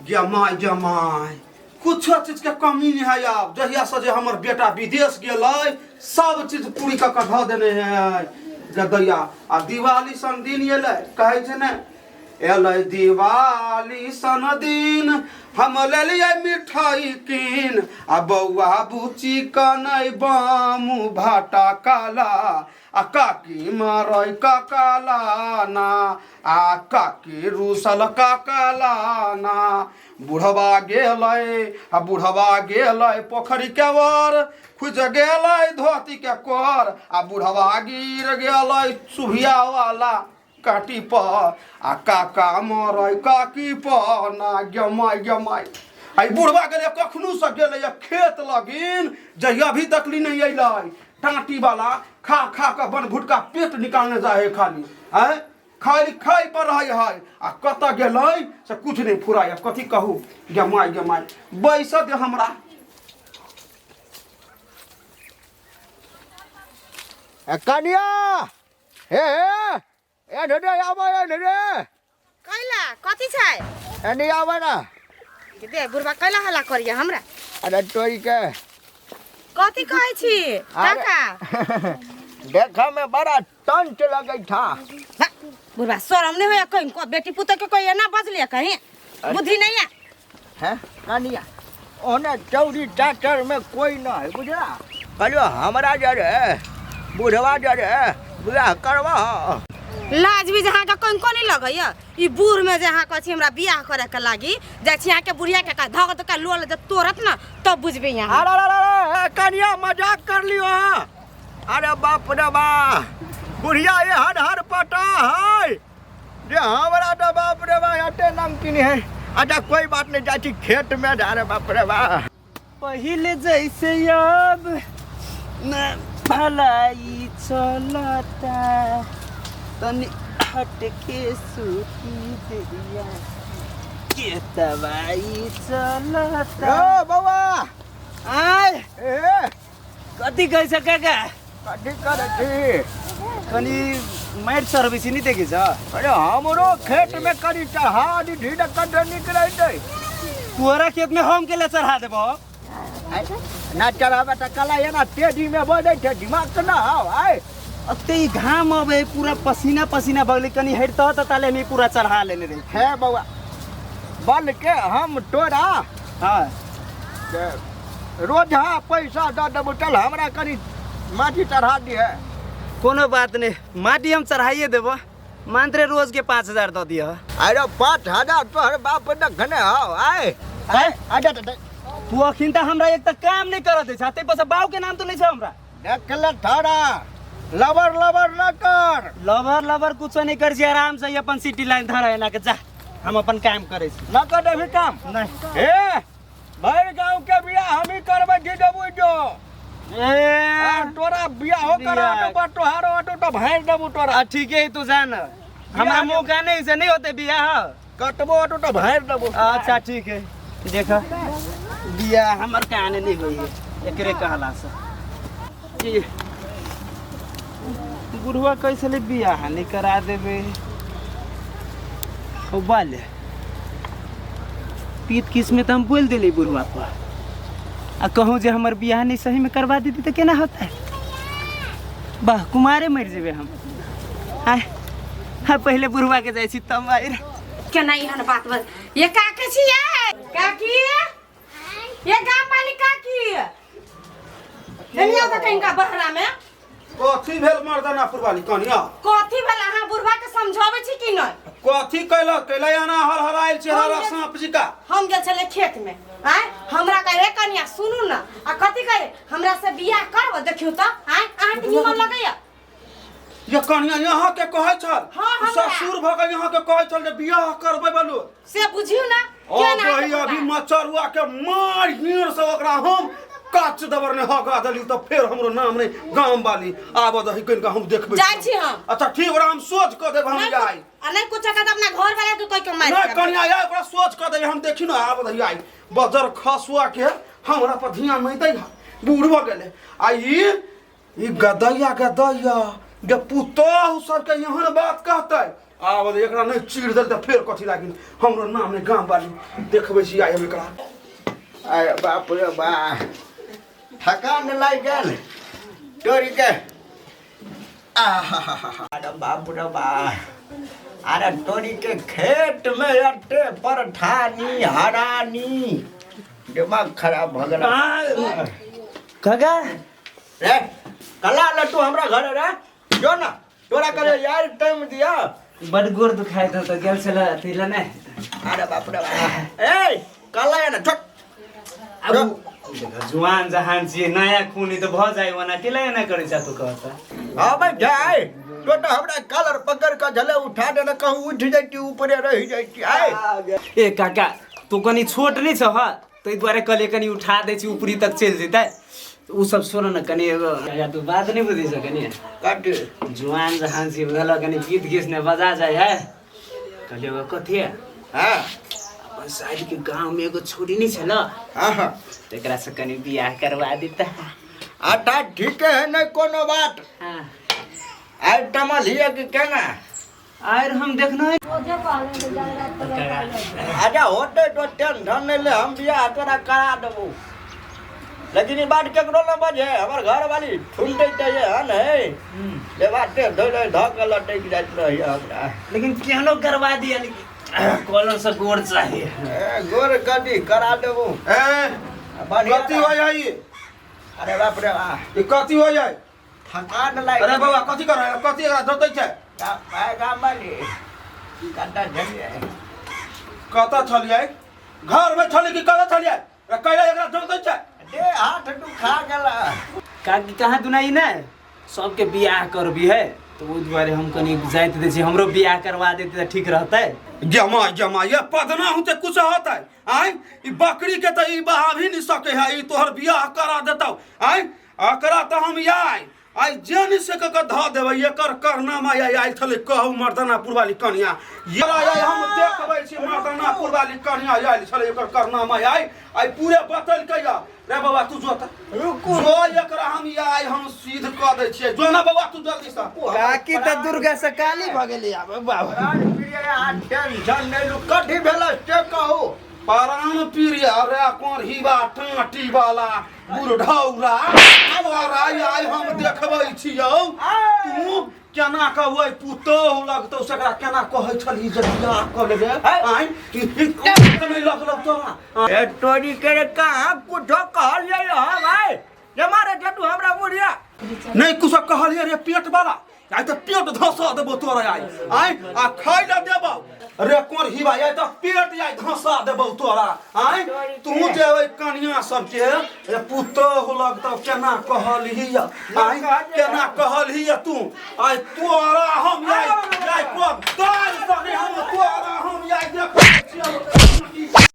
गे my गे my, कुछो चीज के कमी नहीं है आब। जहिया से जे हमर बेटा विदेश गेलै सब चीज पूरी कऽ के धऽ देने है गदैया। आ दिवाली सन दिन एलै, कहै छै ने एलै दिवाली सन दिन, हम लेलियै मिठाई कीन, आ बौआ बुच्ची कनै बामू भाटा काला, आ काकी मारै ककाला ना, आ काकी रूसल ककाला ना। बुढ़वा गेलै आ बुढ़वा गेलै पोखरि के वर, खुज गेलै धोती के कोर, आ बुढ़वा गिर गेलै सुभिया वाला काटी पर, आ काका मरै काकी पर ना। गे my गे my, आई बुढ़वा गेलै कखनो से गेलै खेत लगिन, जहिया अभी तक नहीं अयलै। टाटी वाला खा खा के बन भुटका पेट निकालने जाए है खाली, आँय खाली खाइ पर रहै है, आ कतऽ गेलै से कुछ नहीं फुराइ। कथी कहू गे my गे my, बैस दे हमरा। ए कनिया, हे हे ए ढेरे आबै, ए ढेरे। कैला कथी छै? एने आबै ना। दे बुढ़बा कैला हल्ला करिए हमरा? अरे तोरी के। कथी कहै छी काका? देखा में बड़ा टंच लगै था। बुढ़बा शरम नहीं होया कहीं को बेटी पुतोह के कोई एना बजलिए कहीं बुद्धि नहीं है। हैं कनिया, ओने चौरी चाचर में कोई न है बुझला। कहलियो हमरा जरे बुढ़वा जरे बियाह करवा। लाज भी जहाँ के कहीं को नहीं लगैया ई बूढ़ में, जे अहाँ कहै छी हमरा बियाह करे के लागी जाइ छी अहाँके बुढ़िया के धक धक लोल जब तोड़त ना तब बुझबै अहाँ। अरे अरे अरे कनिया मजाक कर लियो हाँ। अरे बाप रे बा, बुढ़िया ये हर हर पटा है जे हमरा तो बाप रे बा अटे नमकीन है। अच्छा कोई बात नहीं, जाइ छी खेत में। अरे बाप रे बा, पहले जैसे अब न भलाई चलता, तनी हट के सूती दिया के दवाई चलता। ओ बौआ। आय। ए कथी कहै छ काका? कथी करै छी? कनी माटि चढ़बै छी, नहीं देखै छ? अरे हमरो खेत में कनी चढ़ा दी, ढीढ कड्डे निकलै छै। तोरा खेत में हम केला चढ़ा देबो? ना चढ़ाबे तऽ कला एना तेजी में बजै छै, दिमाग तऽ ना हौ। आय अते ई घाम अबे पूरा पसीना पसीना भगलै, कनी हटतह तऽ ताले हम ई पूरा चढ़ा लेने रही। हे बौआ, बल के हम तोरा हाँ रोज हाँ पैसा दऽ देबो, चल हमरा कनी माटी चढ़ा दिहे। कोनो बात नहीं, माटी हम चढ़ाइए देबो, मात्र रोज के 5000 दऽ दिह। अरे 5000 तोहर बाप देखने हौ। आय आय अच्छा तऽ तू अखिन तऽ हमरा एक तऽ काम नहीं करऽ दै छ, ताहि पर से बाऊ के नाम तो लै छ हमरा। देख ले थारा लबर लबर न कर। लबर लबर कुछो नहीं कर छी, आराम से अपन सिटी लाइन धर एना के जा, हम अपन काम करै छी। न कर देबही काम? नहीं। ए भरि गाँव के बियाह हमही करबै, जी देबू जो। ए तोरा बियाह हो करा बियाह। तो तोहारो ऑटो तो भाड़ देबू तोरा। आ ठीक है, तू जान हमरा मौका नहीं से नहीं होते बियाह। कटबो ऑटो तो भाड़ देबू। अच्छा ठीक है, देख बियाह हमर काने नहीं होई है एकरे कहला से। ई बुढ़वा कैसे ले बियाह नहीं करा देबे? ओ बाले पीत किस्म तो हम बोल दिली बुढ़वा पर, आ कहूँ जे हमर बियाह नहीं सही में करवा दीदी तो केना होता है? वाह कुमारे मर जेबे हम। आय हाँ पहले बुढ़वा के जाइ छी तब आइ। केना एहन बात बज ये काकी छी ये काकी, ये गाम वाली काकी एनिया तऽ कहिनका बहरा में। कथी भेल मर्दानापुर वाली कनिया? कथी भेल? अहाँ बुढ़वा के समझाबै छी कि नहि? कथी कैलक? कैला एना हर हरायल छै हर सांप जिका। हम गेल छलियै खेत में, आँय हमरा कहे कनिया सुनू न, आ कथी कहे हमरा से बियाह करब, देखियौ तऽ आँय अहाँके निमन लगैया? ये कनिया यहाँ के कहै छल? हाँ, हमरा। ससुर भऽ के यहाँ के कहै छल जे बियाह करबै बोलू? से बुझियौ ना ओ केना बही हेतै अभी बुढ़बा? मचरुआ के मार हिर से ओकरा हम काच दबर ने हगा देली तऽ फेर हमरो नाम नहीं गाम वाली। आब दही कनिका हम देखबै। जाइ छी हम। अच्छा ठीक, ओकरा हम सोच कऽ देब हम नहीं जाय। आ नहीं कुछ कहत अपना घर वाला के कह के मार नहीं देब। कनिया आय ओकरा सोच कऽ देब हम, देखी ना आब दही आइ बजर खसुआ के हमरा पर ध्यान नहीं दै, बूढ़ भऽ गेलै। आ ई गदैया गदैया गे पुतोहु सबके एहन बात कहतै आब एकरा नहि चीर देल तऽ फेर कथी लागी हमरो नाम नहि गाम वाली देखबै छी आइ हम एकरा। अरे बाप रे बा, थकान लागि गेल तोरी के। आहा, अरे बाप रे बा, अरे तोरी के खेत में अटे परठानी हरानी, दिमाग खराब भ गेल। काका रे कला लट्टू हमरा घर रे जो ना, तोरा करे यार टाइम दिया। बड गोर दुखाइत हो तऽ गेल छल अथी लए नहि। अरे बाप रे बा, ए कला है ना छोट। अब जुआन जहान छियै, नया खून ई तऽ भऽ जाइ ओना, के लए एना करै छह तू कहता? हाँ भाई जाय तो तो हमरा कलर पकड़ के झले उठा देने, कहूँ उठ जाती ऊपरे रह जाती आय। ए काका तू कनी छोट नहीं छह ताहि दुआरे कहलियै कनी उठा दै छी ऊपरी तक चलि जेतै। उ सब छोड़ न कनी एगो काका तू बात नहीं बुझै छ कनी। कथी? जुआन जहान छी बुझल, कनी गीत गीत ने बजा जाइ है। कहलियै एगो कथी है? हाँ। अपन साइड के गांव में एगो छोरी नहीं छल? हाँ हाँ। तेकरा से कनी बियाह करवा देता। अच्छा ठीक है, नहीं कोनो बात। हाँ। आइ टमल हिय कि केना? आर हम देखना है। अच्छा होते तो टेंशन नहीं ले, हम बियाह तोरा करा देबो, लेकिन ई बात केकरो न बजे। हमर घर वाली ठुनते ते हन है ले बाते धोइ धो के लटकि जाइत रही हमरा। लेकिन केहनो करवा दिया, लेकिन कॉलर से गोर चाहिए। ए, गोर कदी करा देबो। ए बढ़िया। कथी हो जाइ? अरे बाप रे बा, ई कथी हो जाइ? थकान लागि। अरे बाबा कथी कर कथी एकरा जोतै छै? गाम वाली कतऽ छलियै? कतऽ छलियै? घर में छलियै कि कतऽ छलियै? कैला एकरा जोतै छै? दे हाथ दुखा गेल। काकी कहाँ दुनाई ने सबके बियाह करबी है, तो ओहि दुआरे हम कनी जाइत दै छी, हमरो बियाह करवा देते तऽ ठीक रहतै। जमा जमा ये पदना हूँ ते कुछ होतै आय? ई बकरी के तऽ ई बहा भी नहीं सके है, ई तोहर बियाह करा देतौ आय? एकरा तऽ हम आय आइ जेन से कऽ धऽ देबै। एकर करनामा आइ आयल छलै कहू मर्दानापुर वाली कनिया, ये आइ हम देखबै छी मर्दानापुर वाली कनिया आयल छलै, एकर करनामा आइ आइ पूरे बतलकै। रे बाबा तू जो तऽ रुकू जो, एकरा हम आइ हम सीध कऽ दै छियै। जो ना बाबा तू जल्दी से। काकी तऽ दुर्गा से काली भऽ गेली आब बाबा। टेंशन नहीं लू, कथी भेल से कहू? परान पीरिया रे कोढ़ीबा टाटी वाला बुढ़ौरा, आब आइ आइ हम देखबै छियौ तू केना कऽ ओहि पुतोहु लगतौ सेकरा केना कहै छलही जे बियाह कऽ लेबे आइ? नहि लगलौ तोरा? ए तोरी के कहाँ कुछो कहलियै हम आइ जे मारे जटू हमरा बुढ़िया? नहि कुछो कहलियै रे पेट वाला, आइ तऽ पेट धसा देबो तोरा आइ आइ आ खाइ लए देबौ रे कोढ़ीबा, आइ तऽ पेट आइ धसा देबौ तोरा आइ। तू जे ओहि कनिया सबके रे पुतोहु लगतौ केना कहलही आइ? केना कहलही तू आइ? तोरा हम आइ आइ को दाल सगे हम तोरा हम आइ देखै छियौ।